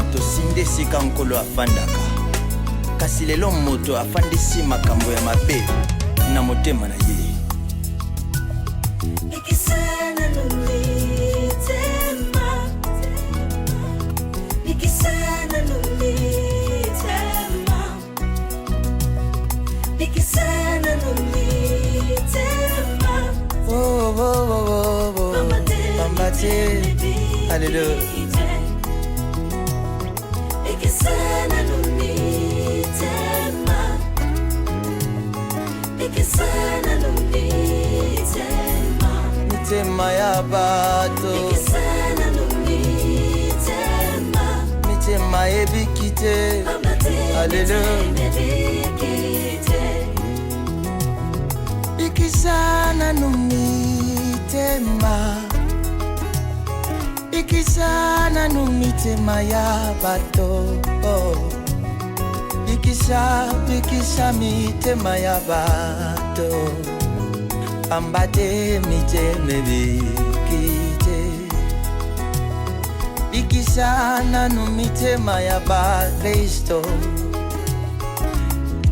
moto sinde esika Nkolo afandaka. Kasi lelo moto afandisi makambo ya mabe na motema na ye. Oh, oh, oh, oh, oh. Pamba te. Alléluia. Mitema ya bato mitema ebiki te Alléluia. Bikisa nanu mitema Bikisa nanu mitema ya bato oh. Bikisa, bikisa mitema ya bato Pamba te mitema ebiki te Bikisa nanu mitema ya bakristo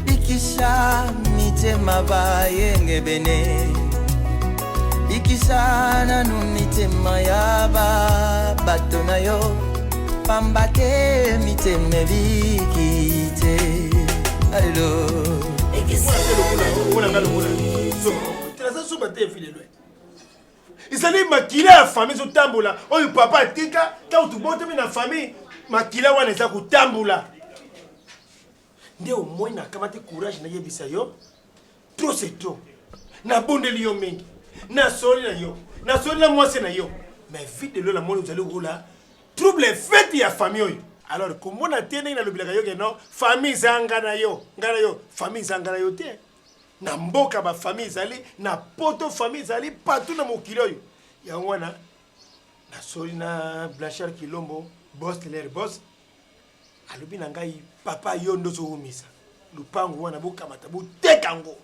Bikisa mitema bayengebene Bikisa nanu mitema ya ba bato na yo Pamba te mitema ebiki te Alelo Naza zoba te filelo. Ezali makila ya famille ezotambola oyo papa atika ntango tobotami na famille makila wana eza kotambola nde omoi nakamati courage nayebisa yo trop c'est trop nabondeli yo mingi nasoli na yo nasoli na mwasi na yo mais vide lelo namoni ozali kola trouble fete ya famille oyo alors komona te ndenge nalobelaka yo ke non famille eza nga na yo nga na yo famille eza nga na yo te na mboka ba famille ezali na poto famille ezali partout na mokili oyo yango wana nasoli na blanchard kilombo boss ler boss alobi na ngai papa yo nde ozowumisa lupango wana bokamata boteka yango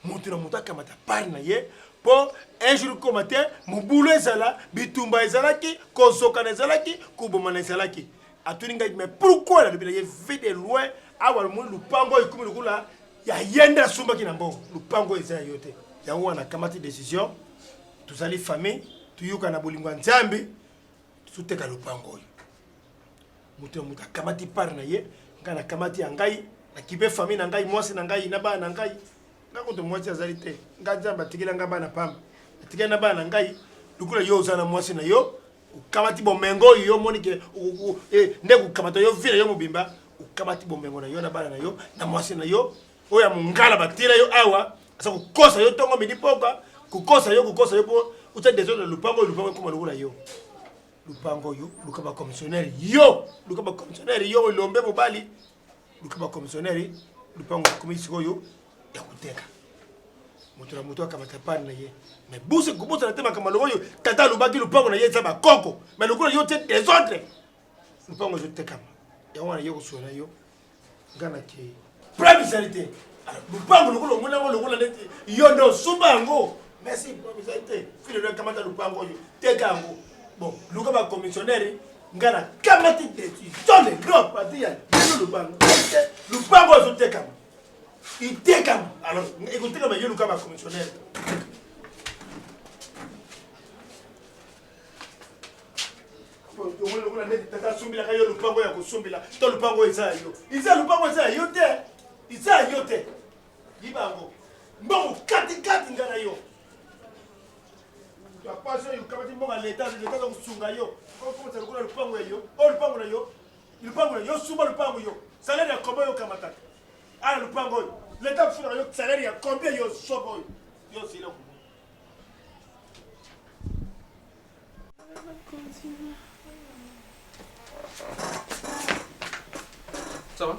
moto na moto akamata part na ye mpo un jour koma te mobulu ezala bitumba ezalaki kozokana ezalaki kobomana ezalaki atuni ngai mais pourquoi nalobi na ye vie de loin awa lomoni lupango oyo ekomi lokola ya ye nde asumbaki na mbongo lupango oyo eza ya yo te yango wana akamati décision tozali famille toyoka na bolingo ya nzambe toteka lopango oyo moto ya moto akamati part na ye ngai nakamati ya ngai nakipe famille na ngai mwasi na ngai na bana na ngai nga kutu mwasi azali te ngai nzambe atikela ngai bana pamba atikeli na bana na ngai lokola yo oza na mwasi na yo okamati bomengo oyo yo omoni ke eh, nde kokamata yo vie na yo mobimba okamati bomengo na yo na bana na yo na mwasi na yo oyo ya mongala batela yo awa aza kokosa yo ntongo midi poka kokosa yo kokosa yo mpo otya desordre na lupango oyo lupango ekoma lokola yo lupango oyo luka bacommissionnaire yo luka bacommissionnaire yo elombe mobali luka bacommissionnaire lupango ekomi sikoyo ya koteka moto na moto akamata part na ye mais buse kobosana te makambo aloba oyo tata alobaki lupango na ye eza bakoko mais lokola yo te desordre lupango ezotekama yango wana ye kosola na yo nga na kei problème ezali te lupango lokola omoni yango lokola neti yo nde osumba yango merci problème ezali te filelo ekamata lupango oyo teka yango bon luka bacommissionnaire nga na kamati décision lelo parti ya lelo lupango te lupango ezotekama itekama alors ekotekama yo luka bacommissionnaire omoni lokola neti tata asombelaka yo lopango ya kosombela to lopango eza ya yo eza lopango eza ya yo te eza ya yo te yiba yango mbongo katikati nga na yo apasi oyo okamati mbongo ya leta leta aza kosunga yo okomisa lokola lopango ya yo oyo lopango na yo lopango na yo sumba lopango yo salaire ya combien yo okamataka ala lopango oyo leta akofunaka yo salaire ya combien yo soba oyo yo zela Ça va?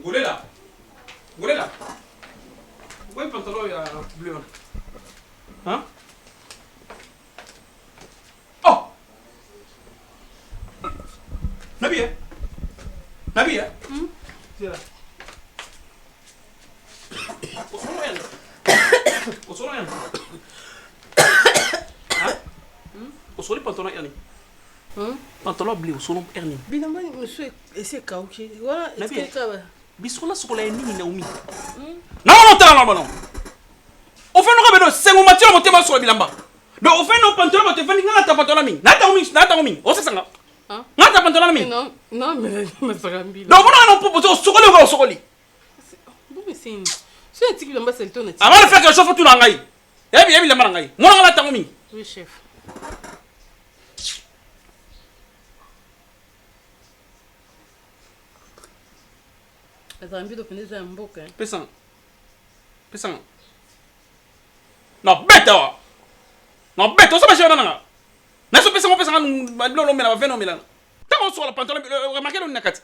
Ngolela. Ngolela. Oui, pantalon ya bleu. Hein? Oh! Nabi, eh? Nabi, eh? Hmm? C'est là. Osoli pantalon heure nini? Pantalon bleu osolo heure nini? Bilamba mosusu esi ekauki wana etikali kaka. Biso nasokola ya nini Naomi? Naomi otala na bana. Ofandi oka beno sengo matio na motema osola bilamba. Donc ofandi na pantalon bato efandi nga na pantalon mingi. Na tango mingi, na tango mingi. Osesanga. Nga ta pantalon mingi. Non, non, mais masaka mbila. Donc mona na popo osokoli oka osokoli. Bon mais c'est so etiki bilamba salite na. Avant de faire quelque chose faut tout na ngai. Yebi yebi bilamba na ngai. Mona nga na tango mingi. Oui chef. Azala mbido mpenza eza ya mboka. Pesa. Pesa. Na beta wa. Na beta osaba jana nanga. Naso pesa ngo pesa nga bilolo mela ba veno mela. Tango osola pantalon remarquer lo na kati.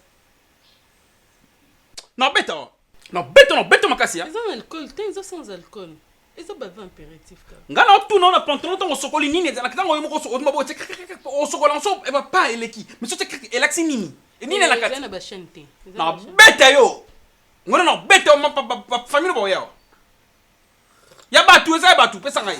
Na beta wa. Na beta na beta makasi ya. Eza na alcool te, eza sans alcool. Eza ba vin apéritif kaka. Nga na otuna na pantalon ntango osokoli nini ezalaka ntango yo moko osokola nso eba pa eleki mais soki elakisi nini nini na kati na ba chaîne te. Na beta yo. Ngona na beta yo ma famille ba yawa. Ya batu eza ya batu pesa ngai.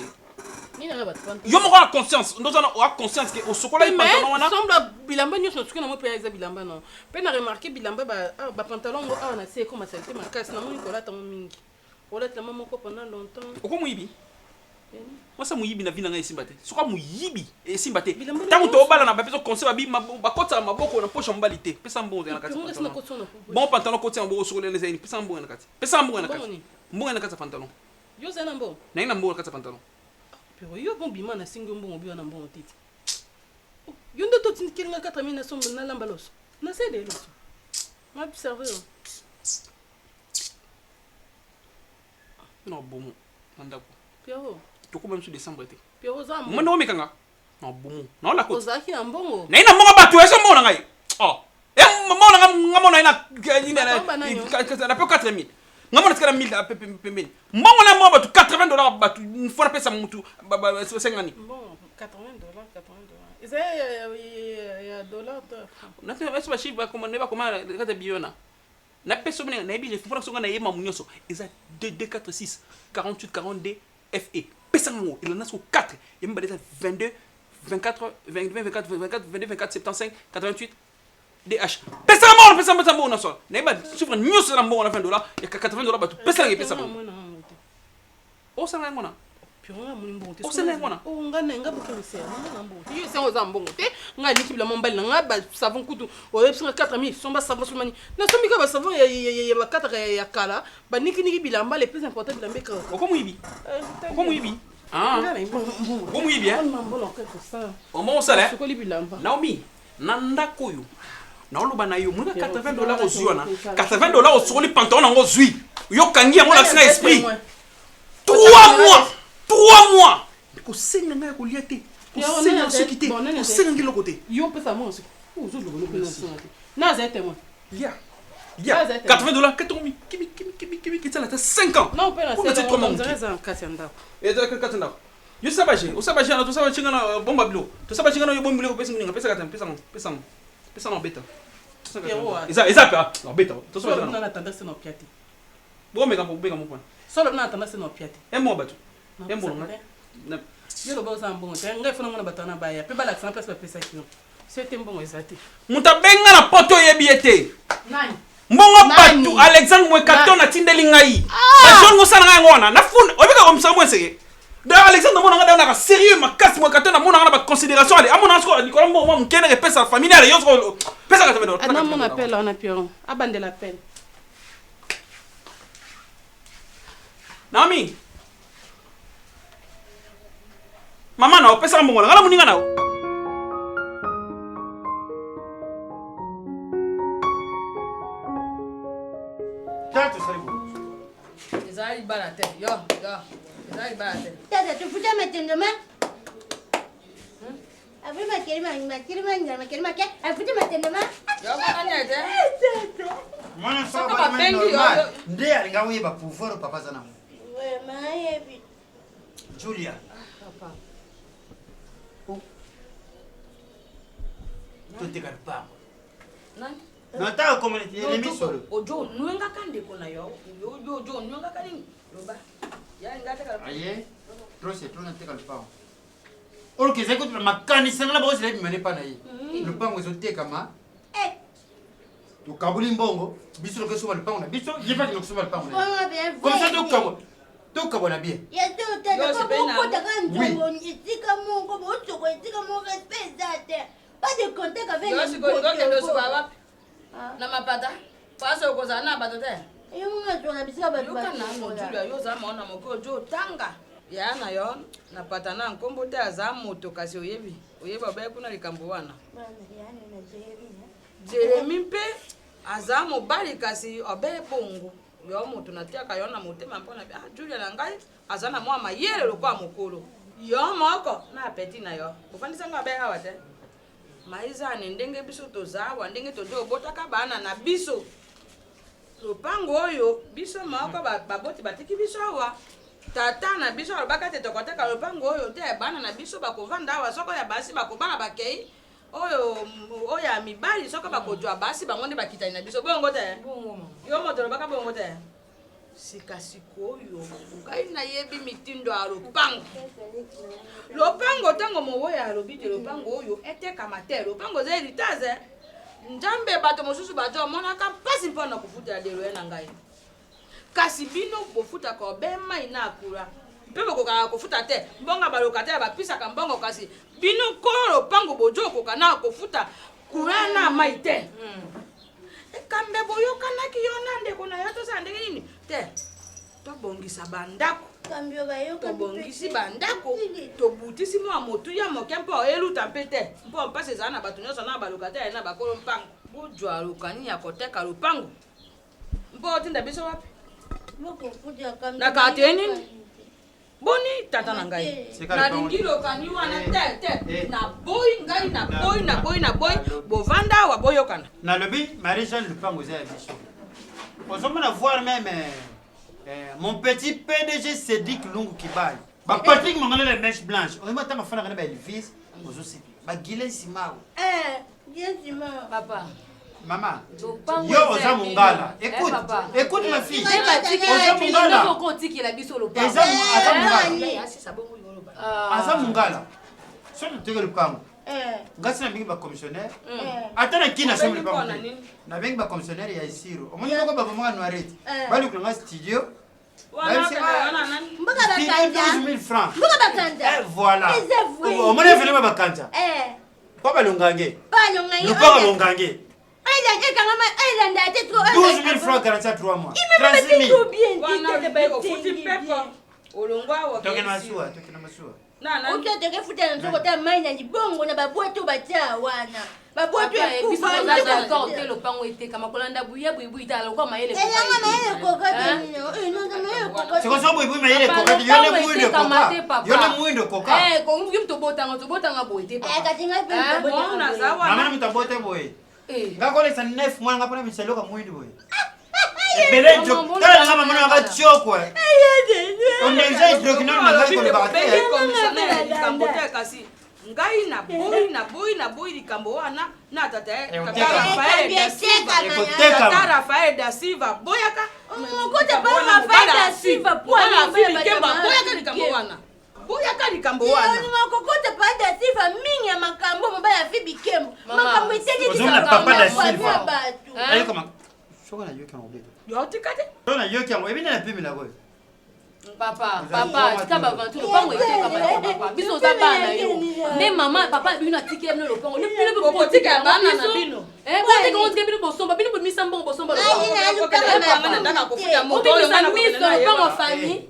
Yo moko na conscience ndoza na oa conscience ke osokola pantalon wana. Semble bilamba nyonso soki na mo pe eza bilamba non. Pe na remarquer bilamba ba ba pantalon ngo awa na se ekoma salite makasi na moni kolata ngo mingi. Olata elamba moko pendant longtemps. Oko moyibi? Mwasi moyibi na vie na ngai esimba te. Soka moyibi esimba te. Tango tobalana ba pesa conseil babi bakotisa maboko na poche ya mobali te. Pesa mbongo na kati. Bon pantalon kotia maboko sokolela eza nini? Pesa mbongo na kati. Pesa mbongo na kati. Mbongo na kati ya pantalon. Yo oza na mbongo? Naye na mbongo na kati ya pantalon. Pero yo bon bima na singi yo mbongo biwa na mbongo te. Yo nde totindikeli nga 4000 na somba na lamba loso. Na sede loso. Ma observe yo. Na bomo na ndako. Pierrot. Tokoma biso décembre te. Pierrot oza mbongo. Mwana omekanga. Na bomo. Na ola koti. Ozalaki na mbongo. Na ina mbongo bato eza mbongo na ngai. Oh. Eh mbongo na ngai nga mona ina na pe 4000. Nga mona tikala 1000 pembeni. Mbongo na mbongo bato 80 dollars bato fona pesa mutu sengani. Mbongo 80 dollars 80 dollars. Eza ya dollar to. Na te ba chiffre ba komanda ba komanda kata biona. Na peso bino nayebi refus mpona songa na ye mamu nyonso eza 2 2 4 6 48 42 fe pesa ngango elanda soko 4 ya mibale eza 22 24 22 24 24 22 24 75 88 dh pesa nga mbongo pesa pesa mbongo nyonso nayeba chiffre nyonso eza na mbongo na 20 dollars ya 80 dollars bato pesa nanga epesa bango osala yango na osala yango na nga na nga bokomisere nga na mbongo te yo esengo oza mbongo te nga aliki bilamba mobali na nga basavon kutu oyebisi nga 4000 somba savon somani nasombi kaka basavon ya bakataka ya kala banikiniki bilamba le plus important bilamba ekaka okomoyibi okomoyibi okomoyibi omo osala sokoli bilamba Naomi na ndako oyo naoloba na yo moninga 80 dollars ozwi wana 80 dollars osokoli pantalon nango ozwi yokangi yango olakisi na esprit 3 mois 3 mois kosenga ngai ya kolia te kosenga soki te kosenga ngai eloko te yo opesa mbongo soki ozoloba lokola nasenga te nazali témoin lia lia 80 dollars ketongo kimi kimi kimi kimi kitsala ata 5 ans non mpe nasenga eza na kati ya ndako eza kati ya ndako yo saba je osaba je na tosaba chinga na bomba bilo tosaba chinga na yo bomba bilo pesa muninga pesa kata pesa pesa pesa na beta eza eza pa na beta tosaba na tendance na piati bo meka mo beka mo point solo na tendance na piati e mo bato e mo na yo loba oza mbongo te ngai fona mona bato wana baya mpe balakisa na place bapesaki yo so te mbongo eza te moto abenga na poto oyebi ye te nani mbongo bato Alexandre Mwekaton atindeli ngai bajon ngosala ngai yango wana nafunda oyebika komisaka mwa eseke d'ailleurs Alexandre amonanga dayo naka sérieux makasi Mwekaton amonanga na baconsidération ale amonanga soko likolo mbongo mwa moke naka epesa famille ale yo soko pesa kata beno anamona appel wana Pierrot abandela appel Naomi mama na opesaka mbongo na ngai na moninga na yo Ezali libala te yo yo ezali libala te. Tata tufuta matendo ma. Afuti makeli ma makeli ma ngala makeli make afuti matendo ma. Yo mwana nini te. Mwana Soki soko babengi yo, normal. yo- Nde alinga oyeba pouvoir oyo papa aza nango. Vraiment yebi. Julia. Papa. Toteka lupango. Nani? Nataka communauté elemi solo. Ojo onwengaka ndeko na yo. Yo yo ojo onwengaka nini? Loba. Ya nga teka. Aye, trop c'est trop nateka lupango. Oloka ezali kutu na makanisi na ngai na bakozela ebima na epai na ye. Lopango ezotekama. Tokaboli mbongo, biso toke kosomba lopango na biso, ye mpe akende kosomba lopango na ye. Comme ça tokabwa tokabwana bien. Ya to tata po bokotaka nzongo esika moko bosoko esika moko respect eza te. Pas de contact avec les Okende osuka wapi? Na mapata? Pasi okozala na bato te? Yo moko azwaka bisika bato Yoka nano Julia, yo oza mwana moke ojo otanga. Ya na yo na pata na nkombo te aza moto kasi oyebi oyebi obeyi kuna likambo wana. Jeremi mpe aza mobali kasi obe bongo yo moto natiaka yo na motema mpo na ah, Julia na ngai aza na mwa mayele lokola mokolo yo moko na apeti na yo bofandisa ngai abe awa te maizane ndenge biso toza awa ndenge tozo obotaka bana na biso lopango oyo biso moko baboti batiki biso awa tata na biso alobaka te tokoteka lopango oyo te bana na biso bakovanda awa soko ya basi bakobala bakei oyo oyo ya mibali soko bakozwa basi bango nde bakitani na biso bongo te yo moto olobaka bongo te sika sikoyo ngai nayebi mitindo ya lopango lopango ntango mowoya alobi te lopango oyo etekama te lopango eza heritage eh. nzambe bato mosusu bato omonaka mpasi mpo na kofutela deloye na ngai kasi bino bofutaka obe mai na akura mpe bokokaka kofuta te mbongo ya balokatele bapisaka mbongo kasi bino nkolo lopango bojo okoka na kofuta courant na mai te hmm. Ekambe boyokanaki yo na ndeko na yo tosala ndenge nini te tobongisa bandako tobongisi bandako tobutisi mwa motuya moke mpo eluta mpe te mpo mpasi ezala na bato nyonso na balokatele na bakolo mpango bojwa lokani ya koteka lopango mpo otinda biso wapi na karte nini boni tata na ngai nalingi lokani wana te te eh. naboyi ngai naboyi naboyi naboyi bovanda awa boyokana nalobi marie jeanne lupango eza ya biso ozomona voir meme eh, mon petit pdg cédric lungu kibali bapatrick mangana la mèche blanche oyeba ntango afanaka na baelvis ozosepela bagile simao eh, papa Maman, yo oza mongala. Eh, écoute, écoute ma fille. Oza mongala. Eza aza mongala. Aza mongala. Soki toteki lupango. Eh. Nga si nabengi ba commissionnaire. Eh. Ata na kina somi lupango. Nabengi ba commissionnaire ya Isiro. Omoni moko ba mama noirette. Balukela nga studio. Mboka bakanja. 000 francs. Mboka bakanja. Eh, voilà. Omoni evelema bakanja. Eh. Mpo balongange. Balongange. Lupanga longange. Elanda te trop. 12 000 francs garantie à 3 mois. 36 000. Olongwa awa. Tokende masuwa, tokende masuwa. Oki toke futa na nzoko ta mai na libongo na babwato oyo batia wana. Babwato ekufa. D'accord te lopango etekama kolanda buya buibui tala lokola mayele. Elanga mayele koka te nini. Mayele koka. Siko so buibui mayele koka te yo nde mwindo koka. Yo nde mwindo koka. Eh kongi mutu obotanga tobotanga boye te papa. Eh kati ngai pe mutu abotanga. Mama na mutu abote boye. Nga kolekisa 9 mwana nga pona misalo ka mwindu boye. Ebele jo tala nga mama na nga tiokwe. Ondenza hydroquinone na ngai kolobaka te. Likambo te kasi ngai naboyi naboyi naboyi likambo wana na tata tata Rafael da Silva boyaka boyaka likambo wana boyaka likambo wana kokota papa da Silva mingi ya makambo mobali ya fi bikembo makambo Ozomona papa da Silva soki nayoki yango beta yo tika te soki nayoki yango ebina na pimela koyo papa papa tika baventure lopango etekama te papa biso oza bana yo nde mama papa bino atikela bino lopango nde bino bokotika bana na bino botika otika bino bosomba bino bomisa mbongo bosomba obimisa miso lopango famille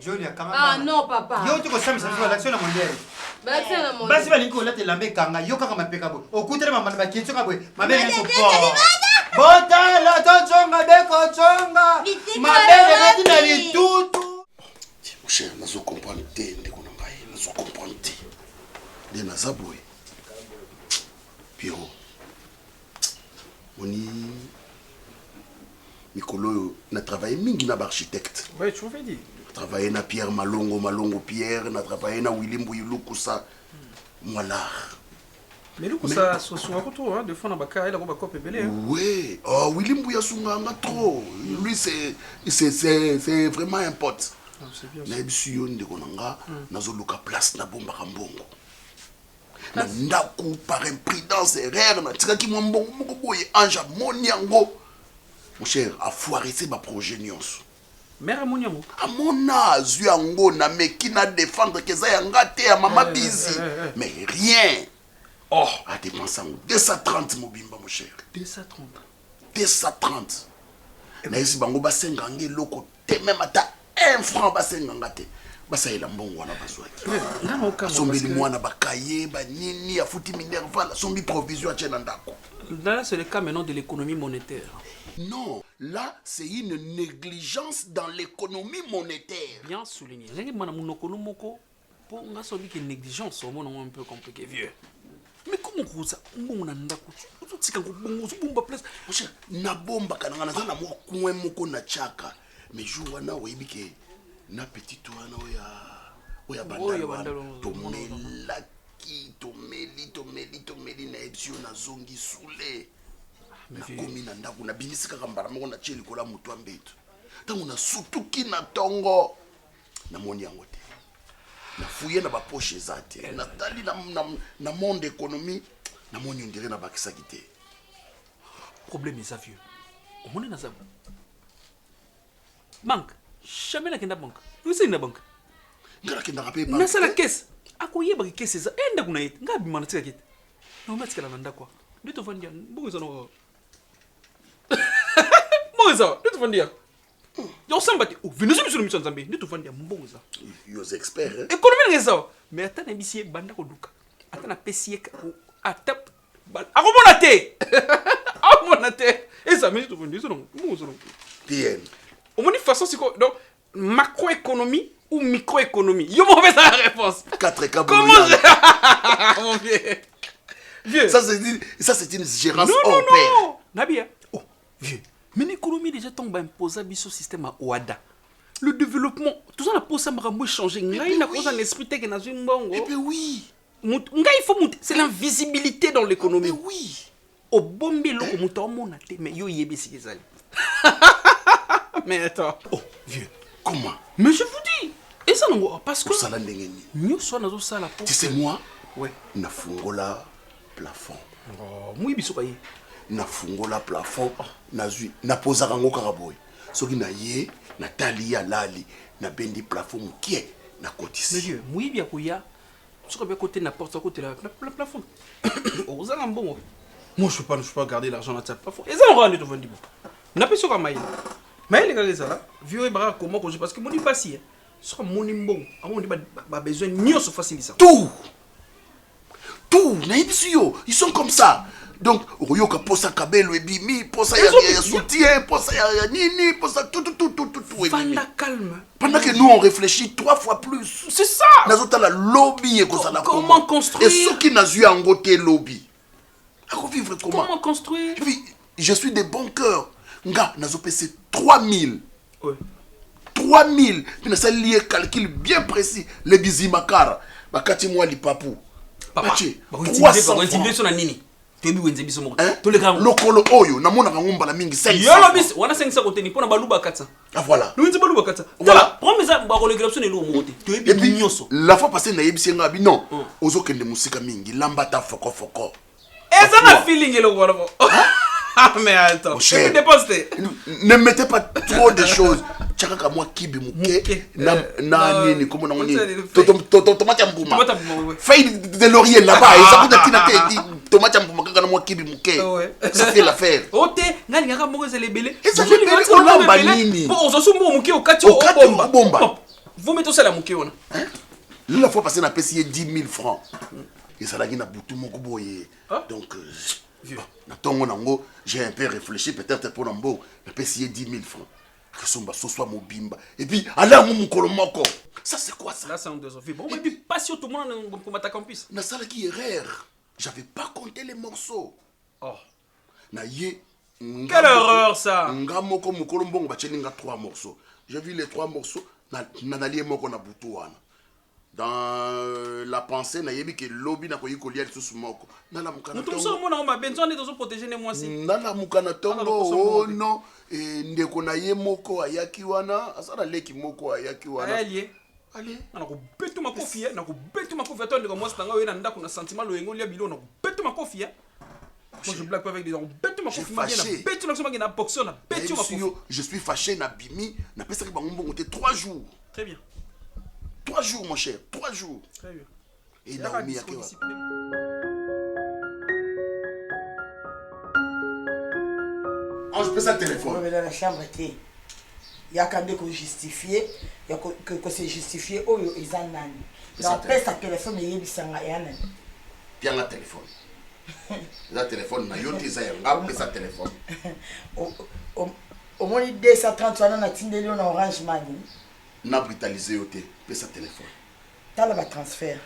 ah non papa yo tikosambisa biso balakisi na mondele basi balingi kolata elamba ekanga yo kaka mapeka boye okutana mamana bakitio kaka boye mabele nyonso botala tozonga bekoconga mabele beti na litutu Mon cher, nazo comprendre te ndeko na ngai, nazo comprendre te. Nde naza boye. Pierrot. Moni mikolo oyo na travailler mingi na ba architecte. Ouais, tu m'avais dit. Travailler na Pierre Malongo, Malongo Pierre, na travailler na Willy Mbuyi Lukusa, Mwalard. Mais Lukusa sosunga kutu hein, des fois na baka ela ko bakope ebele. Hein. Ouais, oh, Willy Mbuyi asunga nga trop. Lui c'est c'est c'est c'est vraiment un pote. Ah, c'est bien. Nayebisi yo ndeko na nga nazoluka place nabombaka mbongo. Na ndako, par imprudence, erreur, natikaki mwa mbongo moko boye, Ange amoni yango. Mon cher, afoirese ba projet nyonso. Mère amoni yango? Amona, azwi yango, nameki na défendre ke eza ya nga te, ya mama Bizi. Mais rien. Oh. Adepense yango 230 mobimba, mon cher. 230. 230. Nayesi bango basenga nga eloko te, même ata 1 franc basenga nga te. Basalela mbongo wana bazwaki. Asombeli mwana bakaye, banini, afuti minerval, asombi provision atie na ndako. Là, c'est le cas maintenant de l'économie monétaire. Non, là, c'est une négligence dans l'économie monétaire. Bien souligné. Ndenge mwana monoko no moko po nga sobi ke négligence omona ngo un peu compliqué vieux. Mais comment okoza mbongo na ndako ozotika ngo bongo ozobomba place? Mon cher, nabombaka na nga, naza na mwa coin moko na tiaka. Mais jour wana oyebi ke na petit wana oyo ya Oyo ya bandalo wana Bandal, tomelaki, tomeli, tomeli, tomeli, nayebisi yo, nazongi sule. Nakomi na ndako, nabimisi kaka mbala moko, natie likolo ya moto ya mbeto. Ntango nasutuki na ntongo, namoni yango te. Nafuye na bapoche, eza te. Natali na monde économie, namoni ondire nabakisaki te. Problème eza, vieux, omoni naza banque, jamais nakenda banque. Osali na banque? Nga nakendaka mpe banque Nasala te. Caisse, akoyebaka caisse eza e ndako na ye te. Nga abima, natikaki te, naomi atikala na ndako nde tovandi ya mbongo eza na mbongo eza nde tovandi ya ya osamba te. Venezo biso na miso ya Nzambe nde tovandi ya mbongo eza. Yo oza expert, hein? Économie nanga eza, mais ata nayebisi ye banda koluka, ata napesi ye ata akomona te, akomona te. Eza mais tovandi eza nango mbongo eza nango. Bien. Omoni façon siko, donc macroéconomie ou microéconomie, yo moko pesa la réponse. 4 cas. Comment je... mon vieux, vieux. Ça, c'est une gérance Non, non, hors pair. Non, nabia, oh vieux, mais l'économie déjà, ntango baimposa biso système ya OHADA, le développement, toza na posa makambo échange. Ngai nakoza na esprit teke nazwi mbongo. Eh ben oui. Ngai il faut c'est l'invisibilité dans l'économie. Mais oui. Obombi eloko, moto amona te, mais yo oyebi esika ezali. Mais attends, oh vieux. Comment? Mais je vous dis, eza nango parce que Osala ndenge nini? Nyonso wana nazosala po Tu sais, moi, nafungola plafond. Oh, moyibi soka ye. Nafungola plafond, nazwi, napozaka yango kaka boye. Soki na ye natali ye alali, nabendi plafond mokie, nakotisi. Mais vieux, moyibi akoya soki abe kote na porte, akotela na plafond, okozanga mbongo. Moi, je peux pas garder l'argent na tia plafond. Eza nango nde tovandi bo napesi soka mayele, mayele kaka ezala. Vieux, oyebaka comment kozwa, parce que moni pasi soki amoni mbongo, amoni babesoin nyonso fasilisa. Tout, tout, nayebisi yo, ils sont comme ça. Donc okoyoka posa kabelo ebimi, posa ya soutien, posa ya nini, posa tout, tout, tout, tout, tout, tout ebimi. Fanda calme. Pendant que nous, on réfléchit trois fois plus. C'est ça. Nazotala lobi ekozala. Comment construire. Et soki nazwi yango te lobi, akovivre comment? Comment construire. Et puis je suis de bon cœur. Nga nazopesa 3000. 3000, puis nasali ye calcul bien précis. Le bizimakara bakati mwa lipapu. Papa, Batie bakointimider. 300 Bakointimider francs. so na nini? Toyebi wenze biso moko. Hein? Toleka yango. Lokolo oyo namonaka yango mbala mingi 500 Yo lobi francs. wana 500 koteni mpona baluba 400. Ah, voilà. Lowenze baluba 400. Voilà. Tala problème eza bakolekela biso na eloko moko te. Et Toyebi puis nyonso. la fois passée nayebisi ye nga abi non, ozokende mosika mingi, lamba ata fokofoko. Eza na feeling eloko wana po. Ah, mais attends. Mon cher. Dépense te. Ne mettez pas trop de choses, tia kaka mwa kibi moke Moke. na nini, kombo nango nini? Tomate ya mbuma. Tomate ya mbuma, ouais. Feuille de laurier là-bas eza kuta ntina te. Tomate ya mbuma kaka na mwa kibi moke, ça fait l'affaire. O te, ngai lingaka moko ezala ebele. Ezala ebele, olamba nini? Po ozwa so mbongo moke, okati. Okati, obomba. obomba. Bon, vaut mieux tosala moke wana. La fois passée napesi ye 10 000 francs, ezalaki na butu moko boye. Ah. Donc bon, na ntongo nango j'ai un peu réfléchi, peut-être mpo na mbongo, napesi ye 10 000 francs, akosomba soso ya mobimba et puis ala yango mokolo moko. Ça, c'est quoi, ça? Là, c'est un deux. Bon, et puis pasi oyo tomona na komata campus. Nasalaki erreur, j'avais pas compté les morceaux. Oh. Na ye nga Quelle erreur, ça. Nga moko mokolo mbongo, batieli nga trois morceaux. J'ai vu les trois morceaux, nalie moko na butu wana. Dans la pensée, nayebi ke lobi nakoki kolia lisusu moko. Nalamuka na Moto mosusu ntongo. omona ngo mabe, nzo nde tozoprotéger nde mwasi. Nalamuka na Aza ntongo, lokoso oh mbongo te. non, ndeko na ye moko ayaki wana, aza na leki moko ayaki wana. Ayalie. Allez. Nga nakobeto makofi eh, nakobeto makofi ata ndeko mwasi na ngai oye na ndako na sentiment loyengo olia biloko nakobeto makofi eh. Moi je blague pas avec des gens. Beto makofi ma bien na beto na na boxeur na beto makofi. Je suis fâché na bimi na pesaki bango mbongo te 3 jours. Très bien. 3 jours mon cher, 3 jours. Très bien. Et Naomi akewa. Ange pesa téléphone. Olobela na chambre te. Yaka nde ko justifier, ya ko ko se justifier oyo eza nani. Na pesa téléphone eyebisa nga ya nani. Pianga téléphone. Eza téléphone na yo te eza ya nga pesa téléphone. Omoni 230 wana natindeli yo na Orange Money. Na brutaliser yo te, pesa téléphone. Tala ba transfert.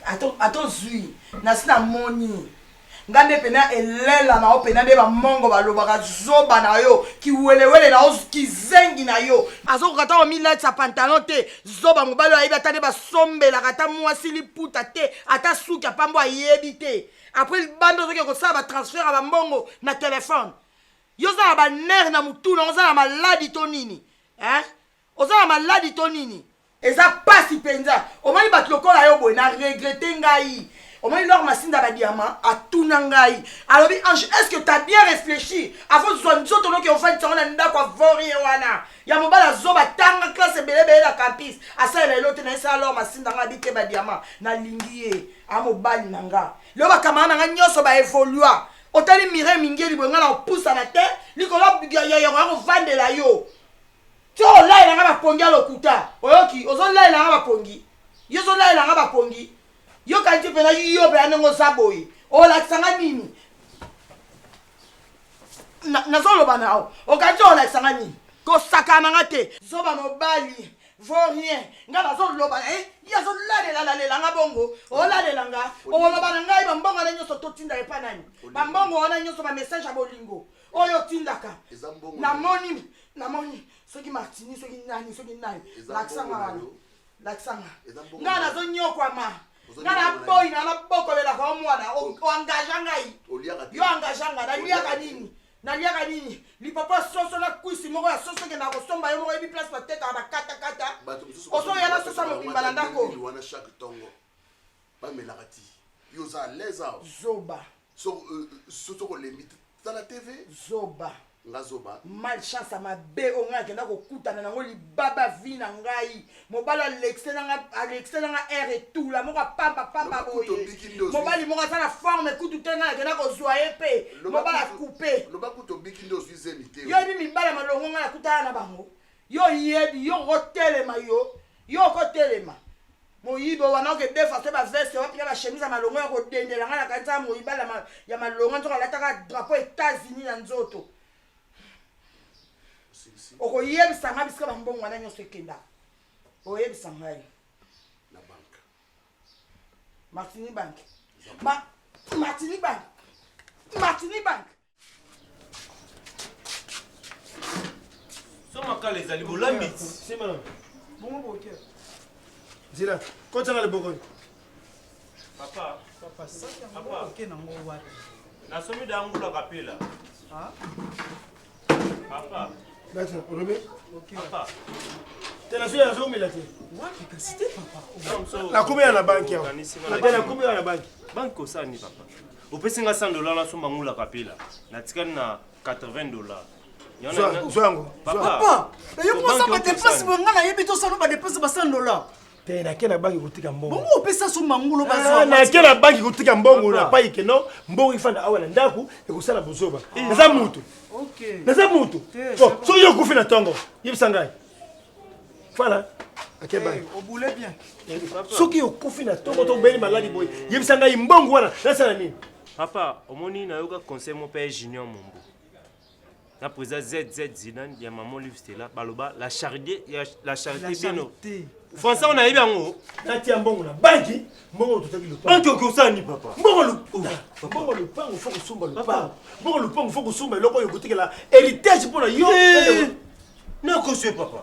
Ata ozui nasi namoni nga nde pena elela na yo pena nde bamongo balobaka zoba na yo kiwelewele na yo kizengi na yo azokoka ata komilatisa pantalon te zoba mobali oyo ayebi ata nde basombelaka ata mwasi liputa te ata suki ya pambo ayebi te apres libanda ozoke kosala batransfert ya bambongo na telefone yo oza na banere na motu na oza na maladi to nini eh? Oza na maladi to nini? Eza pasi penza. Omoni batu lokola yo boye na regrette ngai. Omoni Laure Masinda ba diamant atuna ngai. Alobi Ange est-ce que t'as bien réfléchi avant zwa nzoto noki ofandisa ngo na ndako ya vaurien wana ya mobali azoba tanga classe ebele ebele na campus asalela elo te na esala Laure Masinda nga abi te ba diamant nalingi ye a mobali na nga lelo ba camarade na nga nyonso ba evolua otali Mireille Mingeli boye nga na kopusana te likolo ya ya kovandela yo Ti olalela nga bapongi ya lokuta oyoki ozolalela nga bapongi yo ozolalela nga bapongi yo kanti mpena yo mpena ndenge oza boye olakisa nga nini nazoloba na yo okanisi olakisa nga nini kosakana nga te zoba mobali vaut rien nga nazoloba na ye ye azolalelalalela nga bongo olalela nga oloba na ngai bambongo wana nyonso totinda epa nani bambongo wana nyonso bamessage ya bolingo oyo otindaka namoni namoni soki martini soki nani soki nani lakisanga wana lakisanga ngai nazonyokwama ngai naboyi na nabokolelaka yo mwana oengage ngai yo engage ngai naliaka nini naliaka nini lipapa soso na kwisi moko ya soso ekenda kosomba yo moko yebi place batekaka bakatakata ozoya na soso ya mobimba na ndako bamelaka ti yo oza à l'aise awa zoba soki olembi tala tv zoba nga zoba malchance ya mabe oyo ngai nakenda kokutana nango libaba vi na ngai mobali alekise nanga aire etula moko apamba pamba boye mobali moko aza na forme kutu te ngai nakenda kozwa ye mpe mobali akupe yo yebi mibali ya malongo ngai nakutana na bango Yo oyebi, yo okotelema yo, yo okotelema. Moyibi wana oke defa se ba veste wapi na ba chemise ya malongo ya kodendela ngai nakanisa moyibali ya malonga nzoka alataka drapeau Etats-Unis na nzoto. Okoyebisa ngai bisika bambongo wana nyonso ekendaka. Oyebisa ngai. Na banque. Martini Bank. Ma Martini Bank. Martini Bank. So makala ezali bolambi. Sima. Bongo boke. Zila, kota na liboko. Papa, papa, papa. Oke nango wapi? Nasomi da ngula kapela. Ah? Papa. Bata, olobi? Papa. Te nazo ya nazomela te. Wapi kasi te papa. Nakomi ya na banki awa. Nakomi ya na banki. Banki osala ni papa? Opesi nga 100 dollars nasomba ngula kapela. Natikali na 80 dollars. Zwa yango. Papa, yo mpo osala badepense boye ngai nayebi te osala badepense ba 100 dollars. Te nake na banki kotika mbongo. Bongo opesa so mangulo bazwa. Ah, nake na banki kotika mbongo na pai ke non mbongo efanda awa na ndako ekosala bozoba. Eh. Naza mutu. Okay. Naza mutu. Bon, soki yo okufi na tongo, yebisa ngai. Fala. Ake eh, banki. Obule bien. Soki okufi na tongo to obeli maladi boye, yebisa ngai mbongo wana nasala nini? Papa, omoni nayoka conseil mo pe Junior Mombo. Na président ZZ Zidane ya maman Olive Stella baloba la charité ya la charité bien. Français on ayebi yango. Natia mbongo na banki, mbongo totaki lopango. Banki okosala ni papa. Mbongo lopango, mbongo lopango faut kosomba lopango. Mbongo lopango faut kosomba eloko oyo kotikela héritage mpo na yo. Eh, nakosi papa.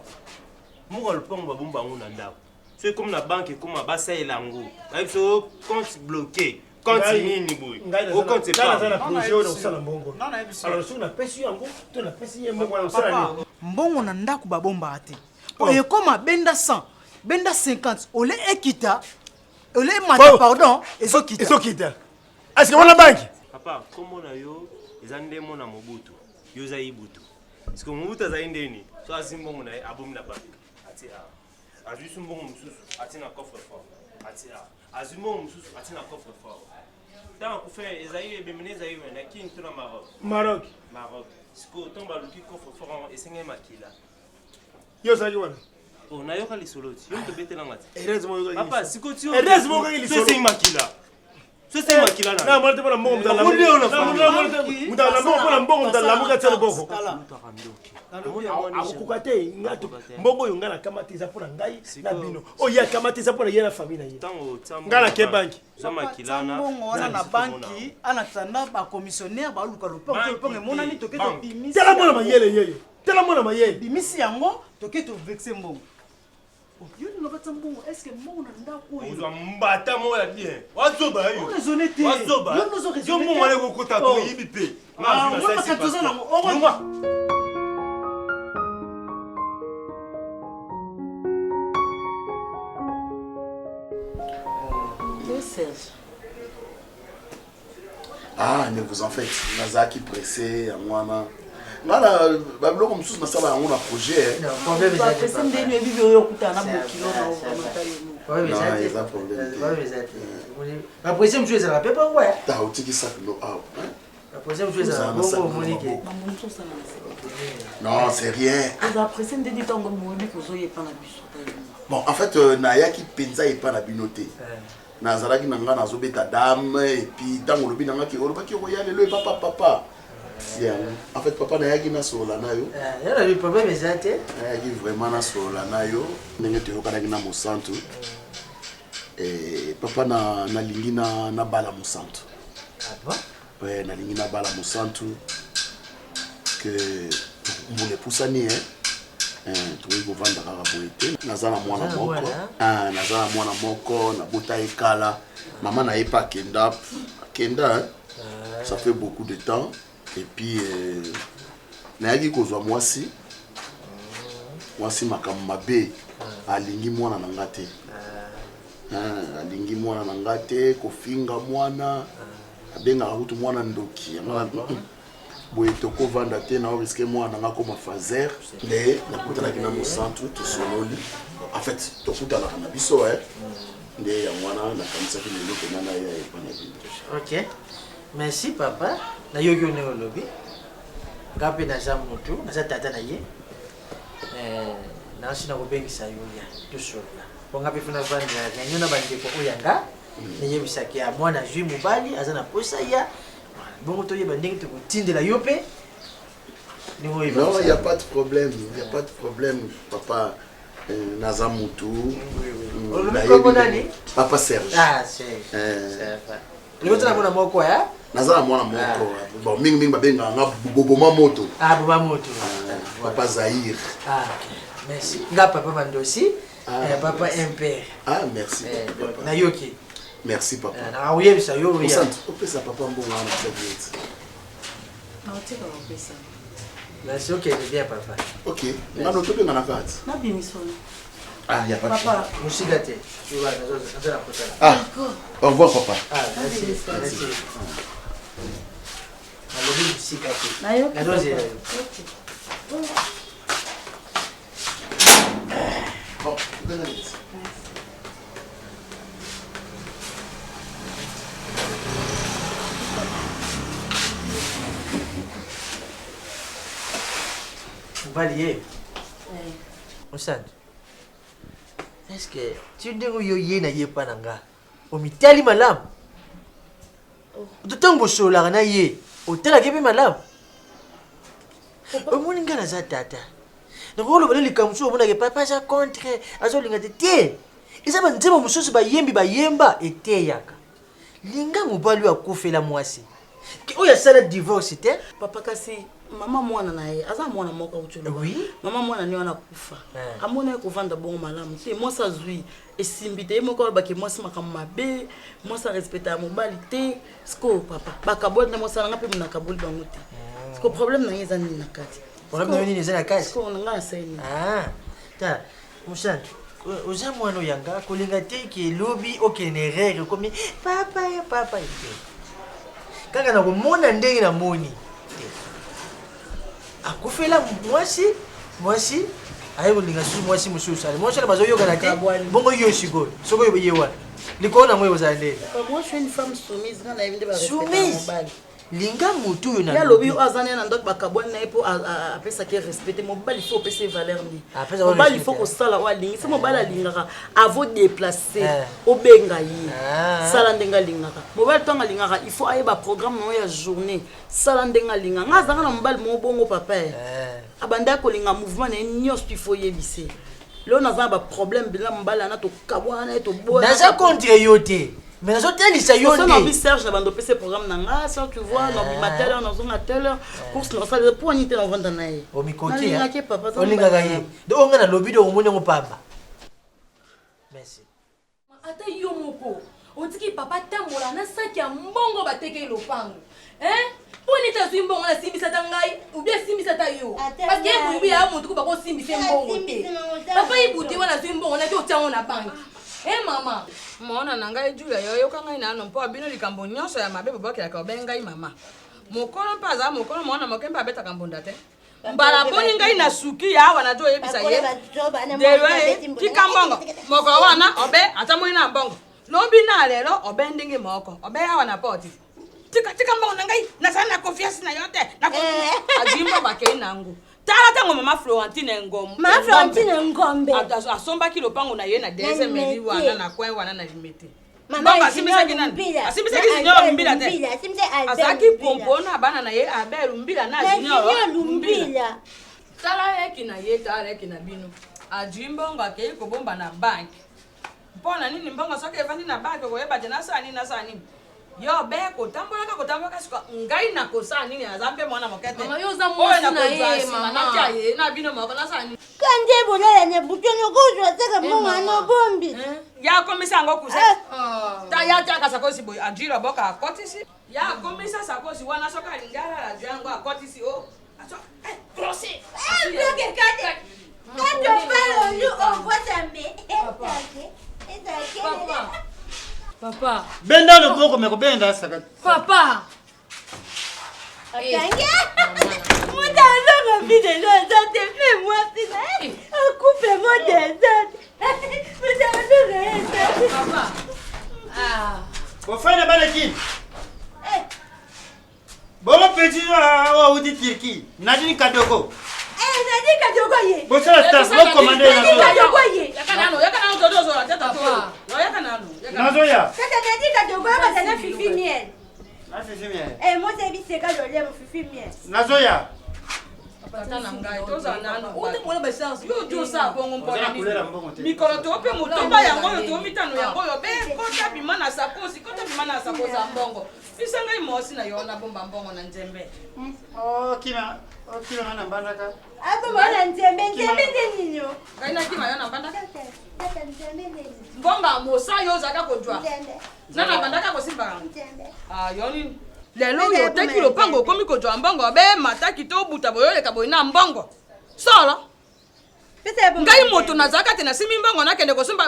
Mbongo lopango babomba yango na ndako. Soki ekomi na banque ekoma basalela yango. Bayebi so compte bloqué. Compte nini boye? O compte pas. Naza na projet oyo nakosala mbongo. Alors soki napesi yo yango to napesi ye mbongo wana osala nini? Mbongo na ndako babombaka te. Po oh. ekoma benda 100, benda 50, ole ekita, ole mata pardon, ezokita. Ezokita. Est-ce que wana banki? Papa, kombo na yo eza nde mona Mobutu. Yo oza Ibutu. Parce que Mobutu azali ndeni, so azwi mbongo na ye abomi na banki. Atie awa. Azwi su mbongo mosusu, atie na coffre fort. Atie awa. Azwi mbongo mosusu, atie na coffre fort. Ntango akufa ezali ebembe na ezali na Kin to na Maroc? Maroc. Maroc. Sikoyo ntango baluki coffre fort yango esengeli makila. Yo ozalaki wana? Oh, nayoka lisolo ti. Yo moto obetelanga ti. Heureusement oyokaki. Papa, sikoyo ti. Heureusement oyokaki lisolo. Esengi makila. Sosi eh, makila na. Na mwana te pona mbongo mutala. Mutala mbongo pona mbongo mutala lamuka tia loboko. Akokoka te nga to mbongo oyo nga nakamati eza pona ngai na bino. Oyo ye akamati eza pona ye na famille na ye. Nga na ke banki. Mbongo wana na banki anatanda ba commissionnaire baluka lopango te lopango emonani toke tobimisi. Tala mwana mayele yeyo. Tala mwana mayele. Bimisi yango toke to vexe mbongo. Yo nde nakatisa mbongo est ce que mbongo na ndako oyo ozwa mbata moko ya bien wazoba yo raisonne te wazoba yo ndozo raisonne yo mbongo wana ekokota oh. toyibi mpe ah, makati oza nango Serge. Ah, ne vous en faites. Nazalaki pressé yango wana. Nga na ba biloko mosusu nasala yango na projet. Pressé ndeni oyebi oyo okutana na bokilo na Non, eza problème te. Ba pressé mosusu ezalaka mpe bongo. Ta otiki sac no awa. Ba pressé mosusu ezalaka bongo omoni ke. Non, c'est rien. Oza pressé ndeni ntango moyebi kozoyepa na biso. Bon, en fait, euh, nayaki mpenza epa na bino te. Nazalaki na nga nazobeta dame et puis ntango olobi na nga ke olobaki okoya lelo epa papa papa. Yango. En fait, papa nayaki nasolola na yo. Eh, yo na problème eza te. Nayaki vraiment nasolola na yo ndenge toyokanaki na mosantu. Eh, papa na nalingi na nabala mosantu. Ah bon? Ouais, nalingi nabala mosantu que mbula epusani eh. Eh, tokoki kovanda kaka boye te naza na mwana moko ah, naza na mwana moko nabota ye kala mama na ye mpe akenda akenda hein. Ah. ça fait beaucoup de temps et puis euh, nayaki kozwa mwasi mwasi makambo mabe ah. alingi mwana na nga te ah. alingi mwana na nga te kofinga mwana abengaka kutu mwana ndoki yango boye tokovanda te na riske mwana nanga akoma fazer nde nakutanaki na mosantu tosololi en fait tokutanaka na biso e nde yango wana nakanisaki lelo mpena na ye epa na bino ok merci papa nayoki yo ndenge olobi nga mpe naza motu naza tata na ye eh, nasi nakobengisa yo ya tosolola mpo nga mpe fo navanda réunion na bandeko oyo ya nga nayebisaki ya mwana azwi mobali aza na posa ya bongo toyeba ndenge tokotindela yo mpe non il y a pas de problème il y a pas de problème papa euh, naza mutu mm, papa serge ah, serge euh, oza na mwana moko eh? naza na mwana moko ah. bon mingimingi babengaka nga boboma moto ah, boboma moto ah, papa zaire ah, okay. merci nga papa mandosi ah, eh, papa impere ah, merci eh, nayoki merci papa eh, nakoyebisa yo osantu opesa papa mbongo wana serviette naotika kopesa merci okende bien papa ok ngano tobengana kati nabimisona Ah, y a pas de papa, mosika te. Ah, au revoir papa. Ah, merci. Merci. Nalobi mosika te. Nazozela yo. Bon, benga neti. Mobali ye. Mosantu. Est-ce que ti ndenge oyo ye na ye epa na nga omitali malamu ntango bosololaka na ye otalaki mpe malamu omoni ngai naza tata nakoki koloba no likambo mosusu omonaka papa aza contre azolinga te te eza banzembo mosusu bayembi bayemba eteyaka linga mobali oyo akufela mwasi oyo asala divorce te papa kasi mama mwana na ye aza mwana moko auti oloba oui? mama mwana ne wana akufa eh. amona ye kovanda bongo malamu te mwasi azwi esimbi te ye moko alobaki mwasi makambo mabe mwasi arespecta ya mobali te sikoyo papa bakaboli na mwasi nanga mpe monakaboli bango te sikoyo problème na ye eza nini na kati problème na yo nini eza na kati sikoyo na ngai asali nini ah. Ta, mosantu, oza mwana oyo ya nga, kolinga te ke lobi okende erreur ekomi papa ya papa te. Kaka na komona ndenge namoni te. Akufela mwasi, mwasi aye kolinga susu mwasi mosusu. Ale mwasi wana bazoyokana te. Bongo yo sikoyo, soki oyo ye wana. Likolo nango ekozala ndenge. Moi, je suis une femme soumise, nga nayebi nde ba respectaka Soumise. mobali. Linga motu oyo na ye alobi oyo aza naye na ndako bakabwani na ye mpo apesaki ye respect te mobali fo opesa ye valeur nini Apesa ye mobali respect fo te. kosala oyo alingi so mobali alingaka avo déplace Eh. obenga ye Ah. sala ndenge alingaka mobali ntango alingaka il faut ayeba programme na yo ya journée sala ndenge alingaka nga azalaka na mobali moko bongo papa ye abandaki kolinga mouvement na ye nyonso il faut oyebise lelo naza na baproblème mpenza mobali ana tokabwana na ye toboya Naza contre yo te. Mais nazotalisa yo nde nde. Serge na bando opesa programme na nga soeur tu vois nobima telle heure nazonga telle heure course nasala mpo nini te navanda na ye Omikoki. Nalingaki ye papa aza Olingaka mobali ye. na nga. Donc oyo nga nalobi donc omoni yango pamba. Merci. Ata yo moko otiki papa tambola na saki ya mbongo batekeli lopango hein mpo neti azwi mbongo na asimbisa ata ngai obi asimbisa ata yo parce que ye boyebi ya motu ko bakosimbisa ye mbongo te papa ibuti wana azwi mbongo naki otia yango na banki e mama mwana na ngai julia yo yoka ngai nano mpo bino likambo nyonso ya mabe bobokelaka obengi ngai mama mokolo mpe azala mokolo mwana moke mpe abetaka mbunda te mbala boni ngai na suki ya awa nazo oyebisa ye deloe tika mbongo moko wana obe ata moi na mbongo lobi na lelo obe ndenge moko obe awa na poti tika tika mbongo na ngai nazali na confiance na yo te azwi mbongo akei na yango tala ntango mama florentine ngombe Mama Florentine Ngombe. asombaki lopango na ye na deuxième Limete. wana na coin wana na limete Mama Mbongo asimbisaki Junior nani Lumbila. asimbisaki Na junior Albert lumbila te Lumbila. Asimbisaki Albert azalaki Lumbila. pompo na bana na ye abel lumbila na Na junior Junior Lumbila. tala leki na ye tala leki na bino azwi mbongo akei kobomba na banke mpo na nini mbongo soki evandi na banke okoyeba te nasala nini nasala nini yo be kotambolaka kotambolaka sika ngai nakosala nini aza mpe mwana moke te Mama, yo oza mwasi Oyo na ye, nakozwa nsima, mama. natia ye na bino moko nasala nini Kanje bolala na butu nokozwa saka mbongo wana obombi. Ya akomisa yango kuse ta ya tiaka sakosi boye azwi loboko akotisi ya akomisa sakosi wana soki alingi alala azwi yango akotisi o Quand on parle au loup, on voit sa main. Papa. Papa. Benda loboko me kobenda saka. Papa. Akangi. Moto azonga video aza te mpe mwasi na ye akufe moto aza te. Moto azonga ye aza te. Papa. Bofana bana kini. Bongo petit oyo awuti Turquie, Nadine Kadoko. Eh, Nadine Kadoko ye. Bosala star, bokomande Nadine Kadoko ye. Yaka nano, yaka nano toto ozola te tata oyo. Yaka nano. yaka nano. Nazoya. Tata Nadine Kadoko ye baza na Fifi Miel. Na Fifi Miel. Eh, moto ebiseka lolemo Fifi Miel. Nazoya. Tata na ngai tozala nano. Ote mona ba charge. Yo jo sa bongo Oza mpona na couleur ya mbongo te. mikolo to mpe motoba yango oyo to mitano yango oyo be kota bima na sakosi kota bima na sakosi ya mbongo bisa ngai mosi na yo nabomba mbongo na nzembe Okima, okima nga na mbandaka. Abomba na nzembe, nzembe nde nini yo? Ngai nakima yo na mbandaka. Tata nzembe nde nini? Mbongo ya mosa yo ozalaka kozwa Nzembe. na na bandaka kosimbaka yango Nzembe. Ah, yo nini lelo oyo oteki lopango okomi kozwa mbongo be mataki to buta boye oleka boye na mbongo solo ngai moto nazalaka te nasimbi mbongo nakende kosomba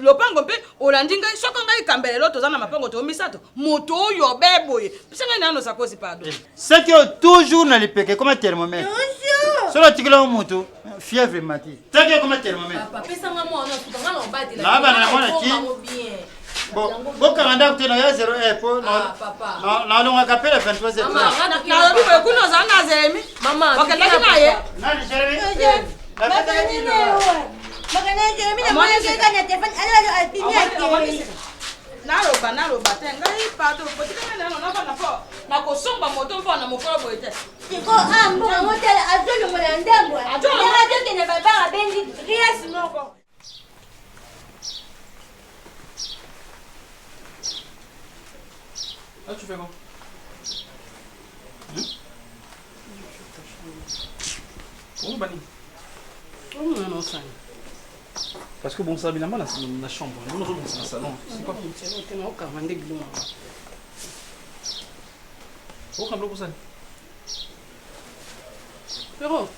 lopango mpe olandi ngai soko ngai kambelelo toza na mapango to misato moto oyo be boye pesa ngai nano sakosi pardon Saki oyo toujours na lipeke ekoma thermomètre. Soki otikeli yango motu, fièvre emati. Saki ekoma thermomètre. Papa, pesa nga mwana suka nga na obatela. Na bana na mwana ki. Bien. Bo bokanga ndako te na ya 0 heure po nalongaka mpe na 23 heures. nalobi boye kuna ozala na zemi okendaki na ye Nani Jeremy? Bakani na yo. Bakani na Jeremy na mwana kaka na telefone. Alo apimi akei. naloba naloba te ngai pardon botikanga nano nafanda mpo nakosomba moto mpo na mokolo boye te Siko ah mbongo motala azolongola ndambo. Azolongola. Ndenge azokende babara abengi rias moko. Là, tu fais quoi Oh, Bani. Omona na osani. Parce que bon, ça, bilamba na, na chambre. Nous, nous, c'est na salon. C'est quoi Te na okanga nde biloko. Oh, biloko osani. Pero.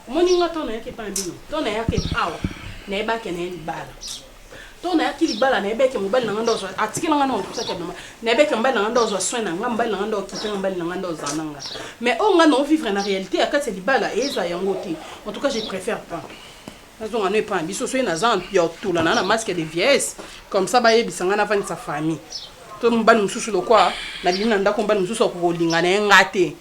Omoni nga to nayaki epai na bino, to nayaki awa, nayebaki na ye libala. To nayaki libala, nayebaki mobali na nga nde ozwa, atikela nga na okusaki ya mama. Nayebaki mobali na nga nde ozwa soin na nga, mobali na nga nde okipe nga, mobali na nga nde ozala na nga. Mais oyo nga nao vivre na réalité ya kati ya libala eza yango te. En tout cas, je préfère pas. Nazonga no epai na biso soki naza ya otula na na masque de vieillesse comme ça bayebisa nga navandisa famille. To mobali mosusu lokwa nabimi na ndako mobali mosusu akokolinga na ye nga te.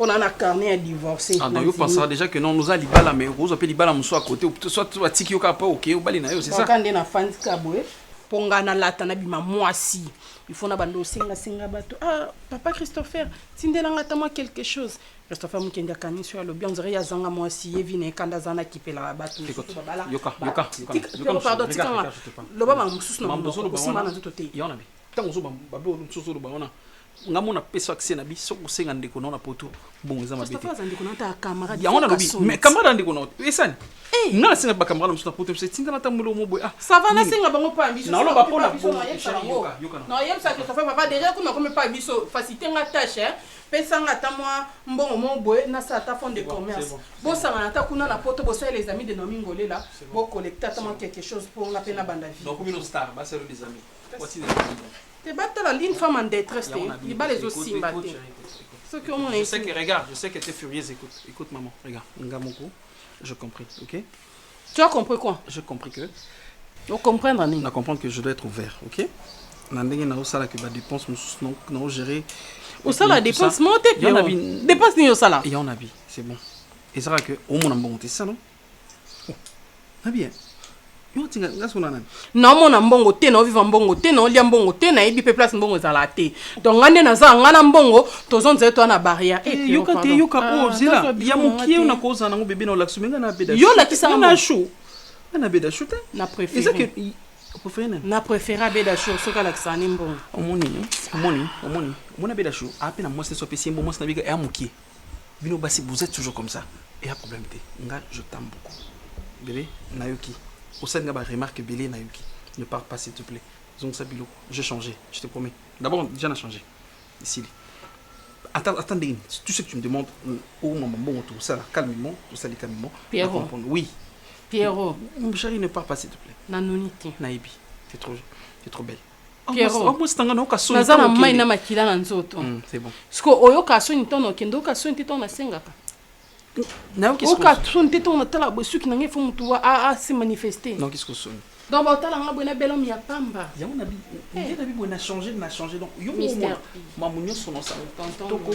mpo na na carnet ya divorce. Ah, donc yo pensera déjà que non oza libala mais okozwa mpe libala mosusu à côté soit batiki yo kaka mpo oke obali na yo, c'est ça? Kaka nde nafandi kaka boye mpo ngai nalata nabima mwasi, il faut na banda osengasenga bato. Ah, papa Christopher, tindelanga ata mwa quelque chose. Christopher Mukendi akanisi oyo alobi, on dirait ye azanga mwasi, ye vi na ye kanda aza na kipelaka bato mosusu babala. Yoka, yoka, yoka. Pardon, tikanga loba makambo mosusu na monoko, osimba na nzoto te. Ntango ozo babe mosusu oloba wana, nga mona pesa accès na bi soki osenga ndeko na na poto bongo eza mabe te. Yango nalobi, mais camarade ya ndeko na esani nga nasenga ba camarade mosusu na poto mosusu etinda na tambolo mo boye. Ah, ça va, nasenga bango pa biso. Naloba mpo na bongo, nayebisa Christopher, papa, déjà kuna komi pa biso, facilité nga tâche, pesa nga ata mwa mbongo mo boye, nasala ata fond de commerce. Bosangana ata kuna na poto, bosala les amis de Naomi Ngolela, bocollecte ata mwa quelque chose mpo nga mpe nabanda vie. Donc bino star basalo les amis. Te batala une femme en détresse te, libala ezosimba te soki omona. Je sais que, regarde, je sais que tu es furieuse. Écoute, écoute maman, regarde, Ngamoko, je compris, ok? Tu as compris quoi? Je compris que ocomprendre nini? Na comprendre que je dois être ouvert, ok? Na ndenge na osala que ba dépense mosusu na ogérer. Osala dépense moko te, Pierrot. Dépense nini osala? Ya on abi, c'est bon, ezalaka que omona mbongo te, c'est ça non? Oh, na bien yo tinga nga sona nani? Naomona mbongo te, naoviva mbongo te, naolia mbongo te, nayebi mpe place mbongo ezala te. Donc nga nde naza nga na mbongo tozonzela to na barrière. Eh, yoka te, yoka. Oh, zela ya mokie oyo nakozala nango bebe na olakisa me nga na beda. Yo olakisanga na chou, nga na beda chou te. Na préféré, préféré nani? Na préféré abeda chou soki alakisaka ni mbongo. Omoni, omoni, omoni, omoni, abeda chou ape na mwasi so apesi ye mbo mwasi na bika ya mokie. Bino basi, vous êtes toujours comme ça. Eya problème te, nga je t'aime beaucoup bébé. Nayoki osali nga ba remarque ebele, nayoki. Ne pars pas, s'il te plaît, zongisa biloko. J'ai changé, je te promets. D'abord déjà na changé esili. Attends, attends, ndenge tout ce que tu me demandes o mama mbongo tosala calmement, tosali calmement. Pierrot. Oui. Pierrot. Mon chéri, ne pars pas, s'il te plaît. Nanoni te. Nayebi, t'es trop, t'es trop belle. Pierrot, naza na mai na makila na nzoto. C'est bon. Siko oyoka soni ntango okende, oyoka soni te ntango nasengaka, oyoka soni te ntango natala boye suki na ngai fo motu ase manifeste. Nayoki siko soni. Donc baotala nga boye na belhomme ya pamba. Yango na nde na bi boye na changer, na changer. Donc yo mona mamu nyonso na osala toko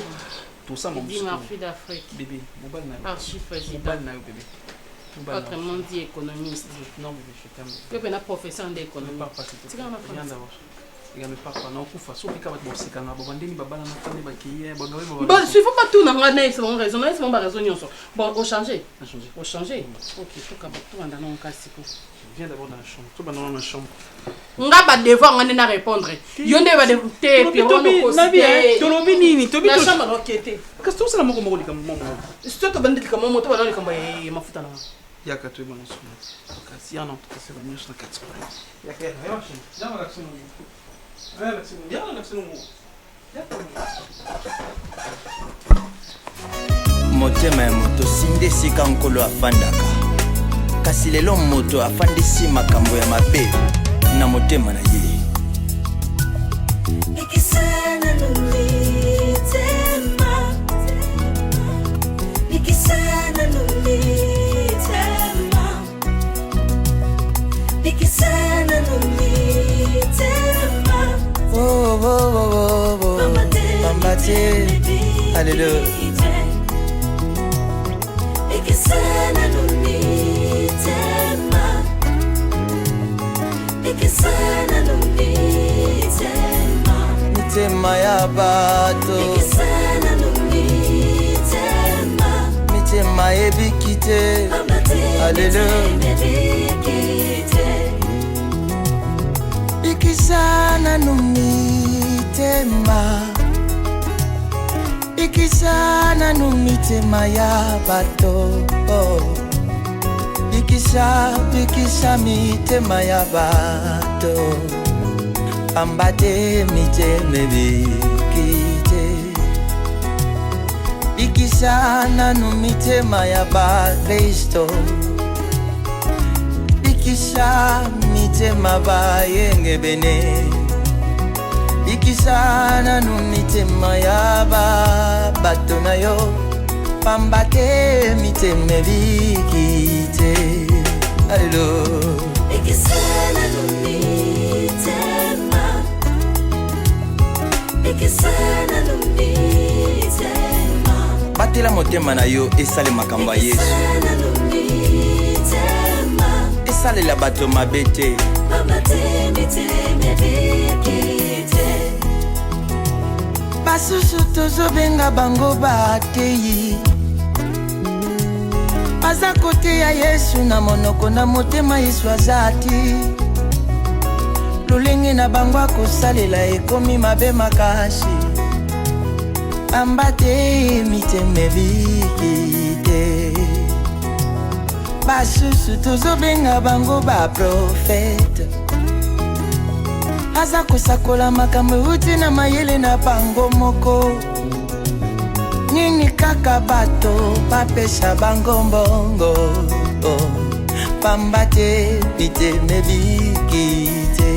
tosala. Mamu d'Afrique. Bébé, mobali na yo. Archi président. Mobali na yo, bébé. Autrement dit économiste. Non bébé, je t'aime. Yo mpe na professeur nde économie. Rien d'abord. Regarde, ne pars pas, nakokufa soki kaka bato bosekanga babandeni babalana tande bakei. Bon, suivant batuna nga nayebisa bango raison, nayebisa bango baraison nyonso. Bon, ochange, ochange, ok. Tokaba, tobanda nango kasi ko. Viens d'abord dans la chambre. Toi, dans la chambre. Nga ba devoir nga nde na répondre yo nde ba te. Tolobi nini? Tobi na chambre na te. Kasi tosala moko moko likambo moko. So tobandi likambo moko, tobanda likambo ya mafuta na nga. Yaka toyeba nyonso kasi yana tokosala nyonso na kati. Yaka, yaka, yaka, yaka, yaka. Motema ya moto sinde esika nkolo afandaka, kasi lelo moto afandisi makambo ya mabe na motema na ye. Ikisana numitema, ikisana numitema, ikisana numitema. Oh, oh, oh, oh, oh. Pamba te, alleluya. Ikisana numitema, ikisana numitema, mitema ya bato, ikisana numitema, mitema ebiki te, alleluya. Bikisa nanu mitema, bikisa nanu mitema ya bato, oh. Bikisa, bikisa mitema ya bato, pamba te mitema ebiki te. Bikisa nanu mitema ya bakristo, bikisa mitema bayengebene, bikisa nanu mitema ya ba bato na yo, pamba te mitema ebiki te. Aleluya. Bikisa nanu mitema, bikisa nanu mitema, Batela motema na yo esale makambo ya Yesu, bikisa nanu mitema, esalela bato mabe te. Pamba te mitema ebiki te. Basusu tozobenga bango bateyi, baza koteya Yesu na monoko, na motema Yesu aza te. Lolenge na bango akosalela ekomi mabe makasi, pamba te mitema ebiki te. Basusu tozobenga bango baprofete, aza kosakola makambo euti na mayele na bango moko. Nini kaka bato bapesa bango mbongo, oh, pamba te mitema ebiki te.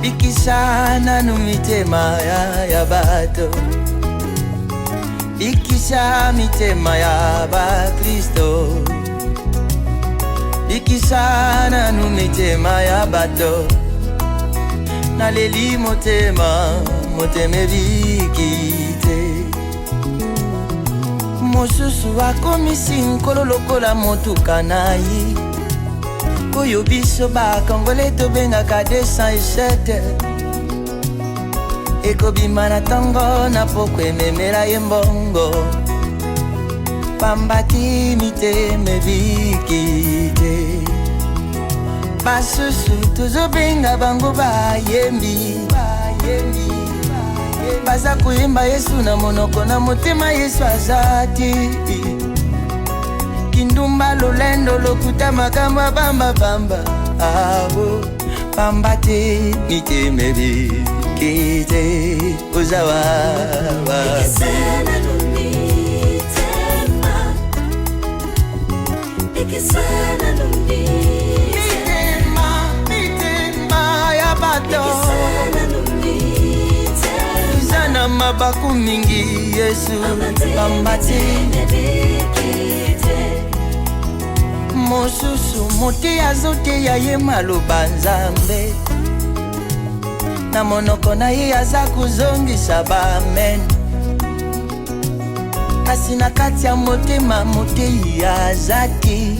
Bikisa nanu mitema ya bato, bikisa mitema ya bakristo, bikisa nanu mitema ya bato. Naleli motema, motema ebiki te. Mosusu akomisi nkolo lokola motuka na ye, oyo biso bakongole tobengaka 207. Ekobima na ntongo na poko, ememela ye mbongo, pamba te mitema ebiki te. Basusu tozobenga bango bayembi, baza koyemba Yesu na monoko, na motema Yesu aza te. Kindumba, lolendo, lokuta, makambo ya bambabamba, abo pamba te mitema ebiki te. Oza wawa? Bikisa nanu mitema, bikisa nanu mitema, mitema ya bato, bikisa nanu mitema, eza na mabaku mingi Yesu, pamba te ebiki te. Mosusu mote azoteya ye maloba Nzambe na monoko na ye, aza kozongisa baamen, kasi na kati ya motema motei aza te,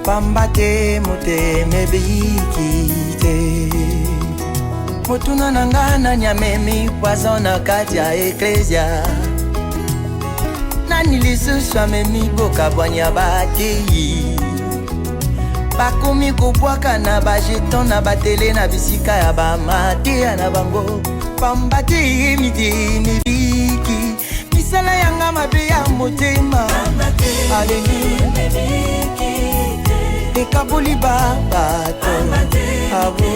pamba te motema ebiki te. Motuna na nga, nani amemi poison na kati ya eklesia? Nani lisusu amemi bokabwanya batei? Bakomi kobwaka na bajeton na batele na bisika ya bamateya na bango, pamba te mitema ebiki. Misala yanga mabe ya motema, aleluya, ekaboli ba bato abo.